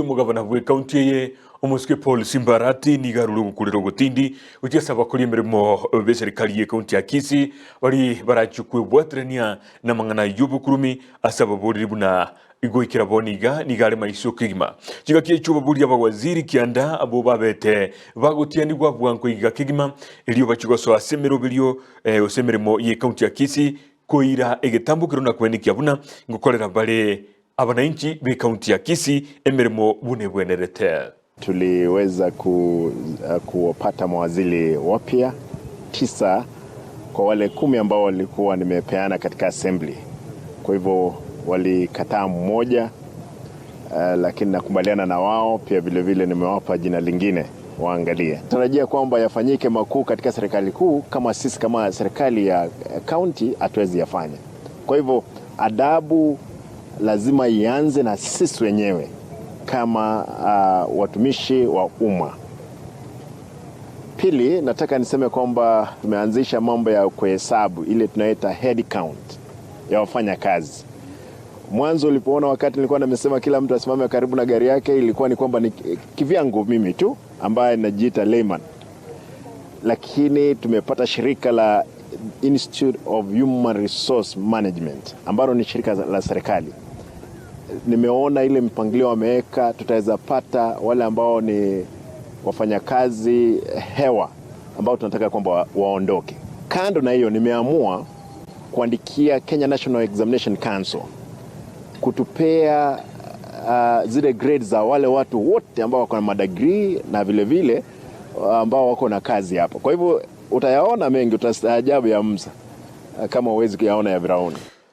Omogabana bw'ekaunti eye omosike Paul Simba Arati nigo arure ogokurera ogotindi gochia ase abakori emeremo b'eserikari y'ekaunti ya Kisii baria barachie kwebwaterania namang'ana y'obokurumi ase ababoreri buna goikera bono iga nigo are maiso kegima. Chingaki echio obaboria abawaziri kianda abwo babete bagotianigwa bwango iga kegima erio bachie gosoa ase emeroberio gose emeremo y'ekaunti ya Kisii koira egetambokero na koenekia buna ngokorera bare Abanainchi b'ekaunti ya Kisii emeremo buna ebwenerete. Tuliweza kuwapata mawaziri wapya tisa kwa wale 10 ambao walikuwa nimepeana katika assembly. Kwa hivyo walikataa mmoja, lakini nakubaliana na wao pia vile vile nimewapa jina lingine waangalie. Tarajia kwamba yafanyike makuu katika serikali kuu, kama sisi kama serikali ya county hatuwezi yafanya. Kwa hivyo adabu lazima ianze na sisi wenyewe kama watumishi wa umma. Pili, nataka niseme kwamba tumeanzisha mambo ya kuhesabu ile tunaita head count ya wafanya kazi. Mwanzo ulipoona wakati nilikuwa nimesema kila mtu asimame karibu na gari yake, ilikuwa ni kwamba ni kivyangu mimi tu ambaye najiita layman. Lakini tumepata shirika la Institute of Human Resource Management ambalo ni shirika la serikali. Nimeona ile mpangilio wameweka, tutaweza pata wale ambao ni wafanyakazi hewa ambao tunataka kwamba waondoke. Kando na hiyo, nimeamua kuandikia Kenya National Examination Council kutupea zile grades za wale watu wote ambao wako na madegree na vile vile ambao wako na kazi hapa. Kwa hivyo utayaona mengi, utastaajabu ya Musa kama huwezi kuyaona ya Firauni.